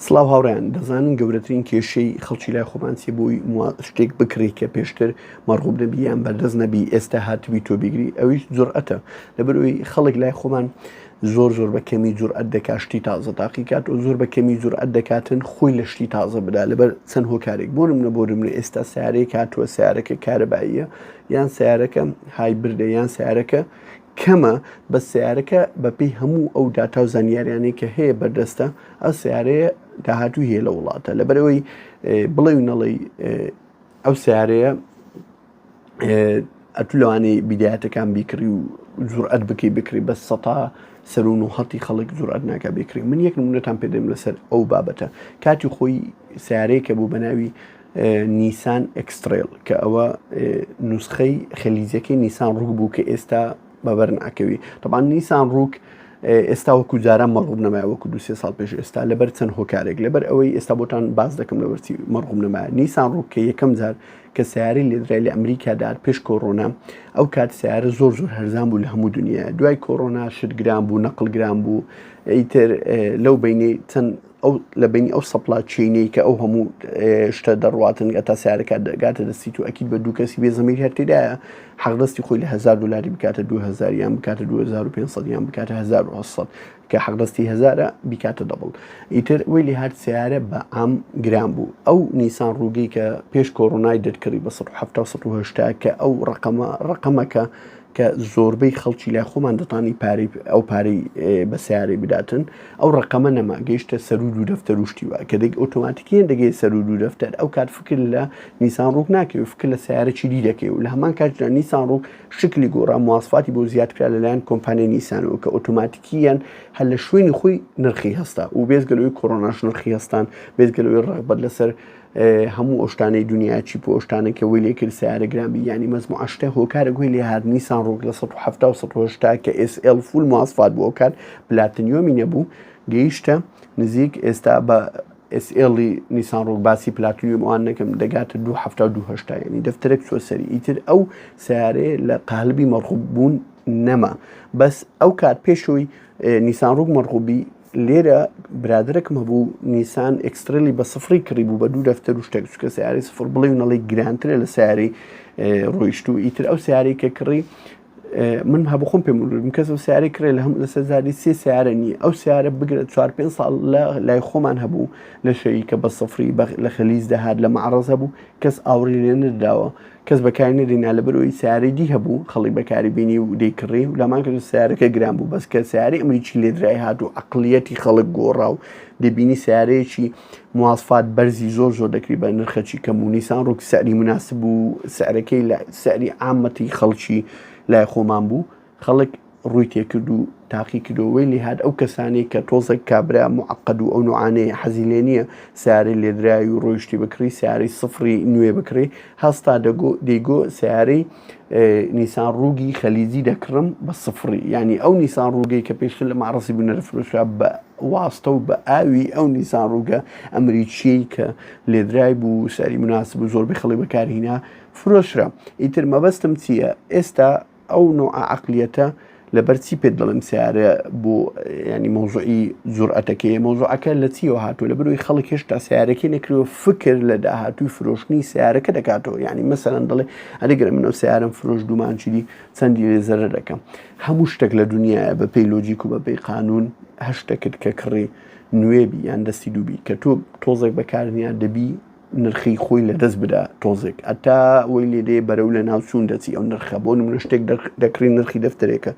سڵاو هاوڕێیان دەزانن گەورەترین کێشەی خەڵکی لای خۆمان چیە بۆی شتێک بکڕی کە پێشتر مەرغوب نەبی یان بەردەست نەبی ئێستا هاتبی تۆ بیگری ئەویش جورئەتە لەبەرئەوەی خەڵک لای خۆمان زۆر زۆر بە کەمی جورئەت دەکات شتی تازە تاقی کات و زۆر بە کەمی جورئەت دەکاتن خۆی لە شتی تازە بدا لەبەر چەند هۆکارێک بۆ نمونە بۆ نمونە ئێستا سیارەیەک هاتووە سیارەکە کارەباییە یان سیارەکە hybrid ە یان سیارەکە کەمە بەس سەیارەکە بەپێی هەموو ئەو داتا و زانیاریانەی کە هەیە بەردەستە ئەو سیارەیە داهاتووی هەیە لە وڵاتە لەبەرەوەی بڵێ و نەڵێ ئەو سیارەیە ئەتو لەوانەیە بیدایەتەکان بیکڕی و جورئەت بکەی بکری بە سەتا سەر و نوهەتی خەڵک جورئەت ناکە بکری من یەک نمونەتان پێدەم لەسەر ئەو بابەتە کاتی خۆی سیارەیەکە بوو بە ناوی نیسان ئێکسترێل کە ئەوە نوسخەی خەلیجەکەی نیسان ڕووک بوو کە ئێستا بەبەر ناکەوی طبعا نیسان ڕووک ئێستا وەکو جاران مەڕغوب نەمایە وەکو دو سێ ساڵ پێش ئێستا لەبەر چەند هۆکارێک لەبەر ئەوەی ئێستا بۆتان باس دەکەم لەبەرچی مەڕغوب نەمایە نیسان ڕووک کە یەکەم جار کە سیارەی لێدرای لە ئەمریکا دار پێش کۆرۆنا ئەو کات سیارە زۆر زۆر هەرزان بوو لە هەموو دنیا دوای کۆرۆنا شت گران بوو نەقل گران بوو ئیتر لەو بینی چەند ئەو لە بینی ئەو supply chain ەی کە ئەو هەموو شتە دەڕواتن ئەتا سیارەکە دەگاتە دەستی تو ئەکید بە دوو کەسی بێ زەمیر هەر تێدایە حەقدەستی خۆی لە 1000 دلاری بکاتە 2000 یان بکاتە 2500 یان بکاتە 1800 کە حەقدەستی هەزارە بیکاتە double ئیتر وی لێ هات سیارە بە عام گران بوو ئەو نیسان ڕووگەی کە پێش کۆرۆنای دەرکڕی بە 170 180 کە ئەو ڕقەمە ڕقەمەکە کە زۆربەی خەڵکی لای خۆمان دەتانی پارەی ئەو پارەی بە سیارەی بداتن ئەو ڕقەمە نەما گەیشتە سەرو دوو دەفتەر و شتی وا کە دەگ ئۆتۆماتیکیان دەگەی سەرو دوو دەفتەر ئەو کات فکر لە نیسان ڕووک ناکەی و فکر لە سیارەی دی دەکەی و لە هەمان کاتدا نیسان ڕووک شکلی گۆڕا مواسفاتی بۆ زیاد کرا لەلایەن کۆمپانیای نیسانەوە کە ئۆتۆماتیکیان هەر لە شوێنی خۆی نرخی هەستا و بێزگەلەوەی کۆرۆناش نرخی هەستان بێزگەلەوەی ڕغبەت لەسەر هەموو ئەو شتانەی دنیا چیپ و ئەو شتانەی کە وەی لێ کرد سەیارە گران بی یانی مەزموعە شتە هۆکارێک وەی لێ هات نیسان ڕۆک لە 170 و 180 کە ئێس ئێڵ فول مواسفات بوو ئەو کات پلاتنیۆمی نەبوو گەیشتە نزیک ئێستا بە ئێس ئێڵی نیسان ڕۆک باسی پلاتنیۆم ئەوان نەکەم دەگاتە 270 و 280 یعنی دەفتەرێک چوە سەری ئیتر ئەو سیارەیە لە قالبی مەرغوب بوون نەما بەس ئەو کات پێشەوەی نیسان ڕوک مەرغوبی لێرە برادەرەکم هەبوو نیسان ئێکسترێلی بە سفری کڕی بوو بە دوو دەفتەر و شتێک چکە سیارەی سفر بڵێ و نەڵی گرانترە لە سیارەی ڕۆیشتوو ئیتر ئەو سیارەی کە کڕی من هەبوو خۆم پێم وتم کەس ئەو سیارەی کڕێ لە هەم لەسەر زاری سێ سیارە نییە ئەو سیارە بگرە چوار پێنج ساڵ لە لای خۆمان هەبوو لە شەریکە بە سفری لە خەلیز دەهات لە معرەز هەبوو کەس ئاوڕی لێ نەدراوە کەس بەکاری نەدێنا لەبەرئەوەی سەیارەی دی هەبوو خەڵک بەکاری بینی و دەیکڕی و لامان کرد سەیارەکە گران بوو بەس کە سەیارەی ئەمریکی لێدرای هات و عەقڵیەتی خەڵک گۆڕا و دەبینی سەیارەیەکی مواسفات بەرزی زۆر زۆر دەکری بە نرخەکی کەم و نیسان ڕوک سعری مناسب بوو سعرەکەی لە سعری عامەتی خەڵکی لای خۆمان بوو خەڵک ڕووی تێکرد و تاقی کردەوە وەی لێهات ئەو کەسانەی کە تۆزێک کابرا معقد و ئەو نوعانەیە حەزی لێ نییە سیارەی لێدراوی و ڕۆیشتی بکڕی سیارەی سفری نوێ بکڕی هەستا دەگۆ دەیگۆ سیارەی نیسان ڕووگی خەلیجی دەکڕم بە سفری یعنی ئەو نیسان ڕووگەی کە پێشتر لە معرەسی بوو نەدەفرۆشرا بە واستە و بە ئاوی ئەو نیسان ڕووگە ئەمریکیەی کە لێدرای بوو سەری مناسب و زۆربەی خەڵی بەکارهینا فرۆشرا ئیتر مەبەستم چییە ئێستا ئەو نوعە عەقلیەتە لەبەر چی پێت دەڵێم سیارە بۆ ینی مەوزوعی جورئەتەکەی مەوزوعەکە لە چیەوە هاتووە لە بەروی خەڵک هێشتا سیارەکەی نەکردوە فکر لە داهاتووی فرۆشتنی سیارەکە دەکاتەوە یعنی مەسەلەن دەڵێ ئەگەر من ئەو سیارم فرۆش دومانچیری چەندی لێ زەرەر دەکەم هەموو شتێک لە دنیاە بە پێی لۆجیک و بە پێی قانون هەر شتێکت کە کڕی نوێبی یان دەستی دووبی کە تۆ تۆزێک بەکارنیان دەبی نرخی خۆی لە دەست بدا تۆزێک ئەتا وەی لێ دێ بەرەو لە ناو چوون دەچی ئەو نرخە بۆ نمونە شتێک دەکڕی نرخی دەفتەرێکە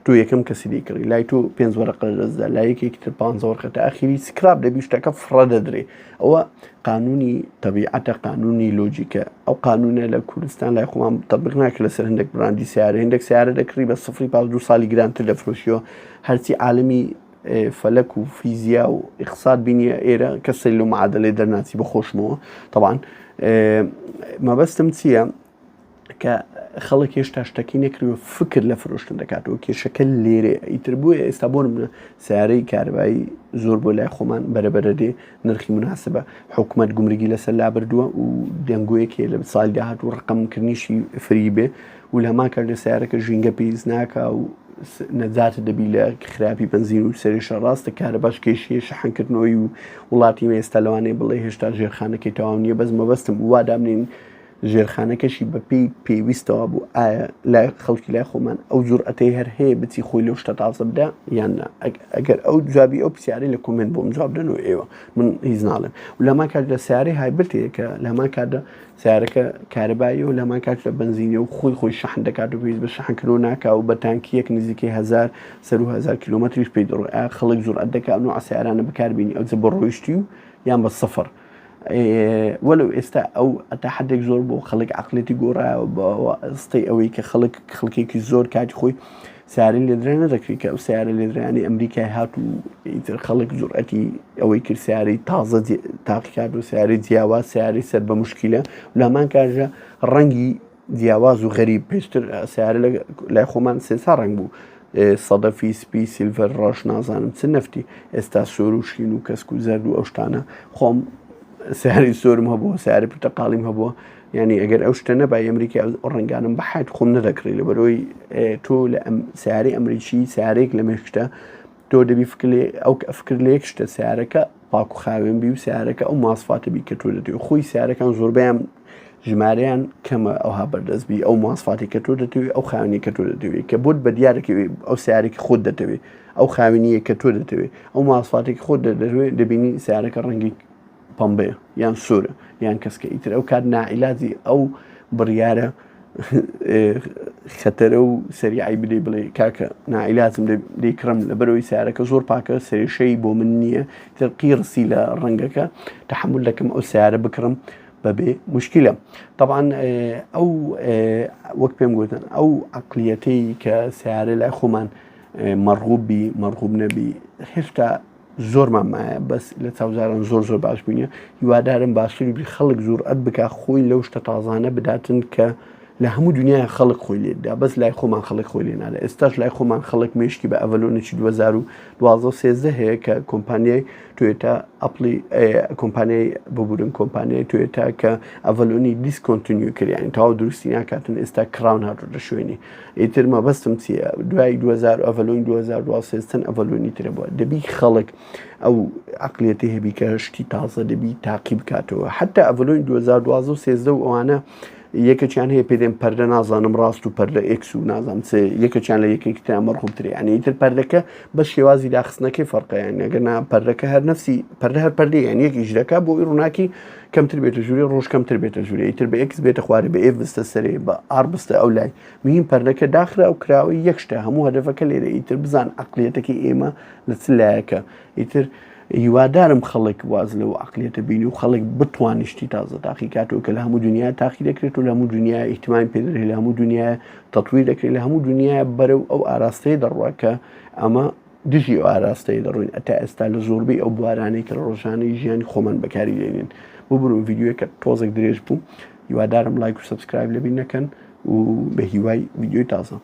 تۆ یەکەم کەسی دەیکڕی لای تۆ پێنج وەرەقە لە دەستدا لای یەکێکی تر پانزە وەرقە تا ئەخیری scrap دەبی شتەکە فڕە دەدرێ ئەوە قانونی تەبیعەتە قانونی لۆجیکە ئەو قانونە لە کوردستان لای خۆمان تەبیق ناکرێت لەسەر هەندێک براندی سیارە هەندێک سیارە دەکڕی بە سفری پاس دوو ساڵی گرانتر دەفرۆشیەوە هەرچی عالمی فەلەک و فیزیا و ئیقتساد بینیە ئێرە کەسەی لەو معادلەی دەرناچی بە خۆشمەوە تەبان مەبەستم چییە کە خەڵک هێشتا شتەکەی نەکردوە فکر لە فرۆشتن دەکاتەوە کێشەکە لێرێ ئیتر بووە ئێستا بۆ منە سیارەی کارەبایی زۆر بۆ لای خۆمان بەرەبەرە دێ نرخی مناسبە حکوومەت گومرگی لەسەر لابردووە و دەنگۆیەکێ لە ساڵ داهات و ڕقمکردنیشی free بێ و لە هەمان کات لە سیارەکە ژینگە پیس ناکا و نەجاتت دەبی لە خراپی بەنزین و سەرێشە ڕاستە کارەباش کێشەیە شەحنکردنەوەی و وڵاتی مە ئێستا لەوانەیە بڵێ هێشتا ژێرخانەکەی تەواو نییە بەس مەبەستم وا دابنین ژێرخانەکەشی بەپێی پێویستەوە بوو ئایا لای خەڵکی لای خۆمان ئەو جورئەتەی هەر هەیە بچی خۆی لەو شتە تازە بدا یان نا ئەگەر ئەو جوابی ئەو پرسیارەی لە comment بۆم جواب دەنەوە ئێوە من هیچ ناڵێم و لەمان کاتدا سیارەی hybrid هەیە کە لەمان کاتدا سیارەکە کارەبایی و لەمان کاتدا بەنزینە و خۆی خۆی شەحن دەکات و پێویست بە شەحنکردنەوە ناکا و بە تانکیەک نزیکەی هەزار سەر و هەزار کیلۆمەتریش پێی دەڕۆی ئایا خەڵک جورئەت دەکا ئەو نوعە سیارانە بەکاربینی ئەوجە بە ڕۆیشتی و یان بە سفر وەلو ئێستا ئەو تا حدێک زۆر بۆ خەڵک عقلێتی گۆڕایەوە بەوەستەی ئەوەی کە خەڵک خەڵکێکی زۆر کاتی خۆی سیارەی لێدرا نەدەکری کە ئەو سیارە لێدرانی ئەمریکای هات و ئیتر خەڵک جورئەتی ئەوەی کرد سیارەی تازە تاقیکات و سیارەی جیاواز سیارەی سەر بە مشکلە لامان کاژە ڕەنگی جیاواز و غەریب پێشتر سیارە لای خۆمان سێسا ڕەنگ بوو سەدەفی سپی silver ڕەش نازانم چ نەفتی ئێستا سۆر و شین و کەسک و زەرد و ئەو شتانە خۆم سیاری سۆرم هەبووە سیاری پرتەقاڵیم هەبووە یعنی ئەگەر ئەو شتە نەبای ئەمریکا ئەو ڕەنگانم بە حیات خۆم نەدەکڕی لەبەرەوەی تۆ لە سیارەی ئەمریکی سیارێک لە مێشکتە تۆ دەبی فکر لێ ئەو فکر لە یەک شتە سیارەکە پاک و خاوێن بی و سیارەکە ئەو ماسفاتە بی کە تۆ دەتەوێت خۆی سیارەکان زۆربەیان ژمارەیان کەمە ئەوها بەردەست بی ئەو ماسفاتی کە تۆ دەتەوێت ئەو خاوێنی کە تۆ دەتەوێت کە بۆت بە دیارەکەوێت ئەو سیارێکی خۆت دەتەوێت ئەو خاوێنیە کە تۆ دەتەوێت ئەو ماسفاتێکی خۆت دەتەوێت دەبینی سیارەکە ڕەنگی پەمبەیە یان سوورە یان کەسکە ئیتر ئەو کات ناعیلاجی ئەو بڕیارە خەتەرە و سەریعی بدەی بڵێ کاکە ناعیلازم دەیکڕم لەبەرەوەی سیارەکە زۆر پاکە سەرشەی بۆ من نییە تر قیڕسی لە ڕەنگەکە تحمل دەکەم ئەو سیارە بکڕم بەبێ مشکلە طبعا ئەو وەک پێم گوتن ئەو عقلیەتەی کە سیارە لای خۆمان مەڕغوب بی مەڕغوب نەبی هێشتا زۆرمان مایە بەس لە چاوزاران زۆر زۆر باش بووینە هیوادارم باشتری بی خەڵک جورئەت بکا خۆی لەو شتە تازانە بداتن کە لە هەموو دنیای خەڵک خۆی لێدا بەس لای خۆمان خەڵک خۆی لێ نادە ئێستاش لای خۆمان خەڵک مێشکی بە ئەڤەلۆنێکی 2012 13 هەیە کە کۆمپانیای توێتا ئەپلی کۆمپانیای ببورن کۆمپانیای توێتا کە ئەڤەلۆنی discontinue کردیان تاو دروستی ناکاتن ئێستا کراون هاتووتە شوێنی ئیتر مەبەستم چییە دوای 2000 ئەڤەلۆن 2012 چەند ئەڤەلۆنی ترە بووە دەبی خەڵک ئەو عقلیەتی هەبی کە شتی تازە دەبی تاقی بکاتەوە حتا ئەڤەلۆن 2012 و 13 و ئەوانە یەکێکیان هەیە پێدێن پەردە نازانم ڕاست و پەردە ئێکس و نازانم چ یەکێکیان لە یەکێکی تر مەرغوبترە یعنی ئیتر پەردەکە بە شێوازی داخستنەکەی فەرقە یان ئەگەر نا پەردەکە هەر نفسی پەردە هەر پەردەیە یان یەک ئیش دەکا بۆ ئەوی ڕووناکی کەمتر بێتە ژوورێ ڕۆژ کەمتر بێتە ژوورێ ئیتر بە X بێتە خوارێ بە F بستە سەرێ بە R بستە ئەو لای مهم پەردەکە داخرا و کراوە یەک شتە هەموو هەدەفەکە لێرە ئیتر بزان عقلیەتەکەی ئێمە لە چ لایەکە ئیتر هیوادارم خەڵک واز لەو عقلیەتە بینی و خەڵک بتوانێت شتی تازە تاقی کاتەوە کە لە هەموو دنیا تاقی دەکرێت و لە هەموو دنیا ئیهتیمامی پێدرێت لە هەموو دنیا تەتویر دەکرێت لە هەموو دنیا بەرەو ئەو ئاراستەیە دەڕوا کە ئەمە دژی ئەو ئاراستەیە دەڕۆین ئەتا ئێستا لە زۆربەی ئەو بوارانەی کە لە ڕۆژانەی ژیانی خۆمان بەکاری دێنین ببورن ڤیدیۆیەکە تۆزێک درێژ بوو هیوادارم لایک و subscribe لەبیر نەکەن و بە هیوای ڤیدیۆی تازە.